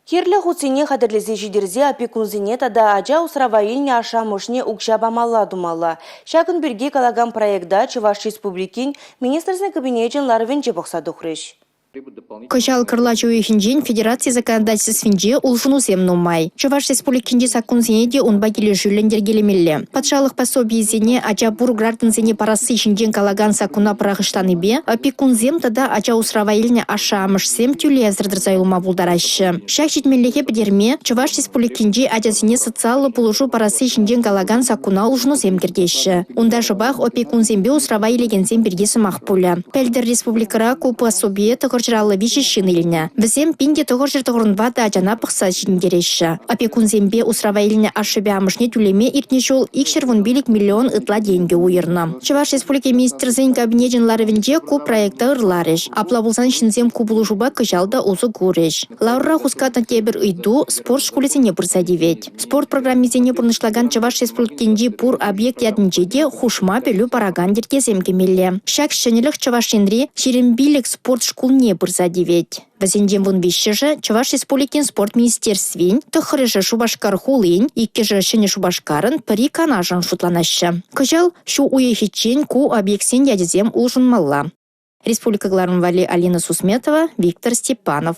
Кирлӗ хутсене хатӗрлесе ҫитерсе опекунсене тата ача усрава илнӗ ашшӗ-амӑшне укҫа памалла тумалла. Ҫакӑн пирки калакан проекта Чӑваш Республикин Министрсен Кабинечӗн ларӑвӗнче пӑхса тухрӗҫ. Кӑҫал кӑрлач уйӑхӗнчен федераци законодательствинче улшӑнусем нумай. Чӑваш Республикинчи саккунсене те унпа килӗшӳллӗн йӗркелемелле. Патшалӑх пособийӗсене ача пур граждансене парасси ҫинчен калакан саккуна пӑрахӑҫланипе опекунсем тата ача усрава илнӗ ашшӗ-амӑшсем тӳлевсӗр тӑрса юлма пултараҫҫӗ. Ҫак ҫитменлӗхе пӗтерме Чӑваш Республикинчи ачасене социаллӑ пулӑшу парасси ҫинчен калакан саккуна улшӑнусем кӗртеҫҫӗ. Унта шӑпах опекунсемпе усрава илекенсем пирки сӑмах пулӗ. Пӗлтӗр республикӑра ку пособие 953 ҫын илнӗ. Вӗсем 1994 ачана пӑхса ҫитӗнтереҫҫӗ. Опекунсемпе усрава илнӗ ашшӗпе амӑшне тӳлеме иртнӗ ҫул 215 миллион ытла тенкӗ уйӑрнӑ. Чӑваш Республикин Министрсен Кабинечӗн ларӑвӗнче ку проекта ырларӗҫ. Апла пулсан ҫынсем ку пулӑшупа кӑҫал та усӑ курӗҫ. Ларура хускатнӑ тепӗр ыйту спорт шкулӗсене пырса тивет. Спорт программисене пурнӑҫлакан Чӑваш Республикинчи пур объект ятӗнче те хушма пӗлӳ паракан йӗркесем кӗмелле. Ҫак ҫӗнӗлӗх Чӑваш Енри 25 спорт шкулне пырса тивет. Вӗсенчен 13-шӗ Чӑваш Республикин спорт министерствин, тӑххӑрӗшӗ Шупашкар хулин, иккӗшӗ Ҫӗнӗ Шупашкарӑн, пӗри Канашӑн шутланаҫҫӗ. Кӑҫал ҫу уйӑхӗччен ку объектсен ячӗсем улшӑнмалла. Республика кӑларӑмӗ валли Алина Сусметова, Виктор Степанов.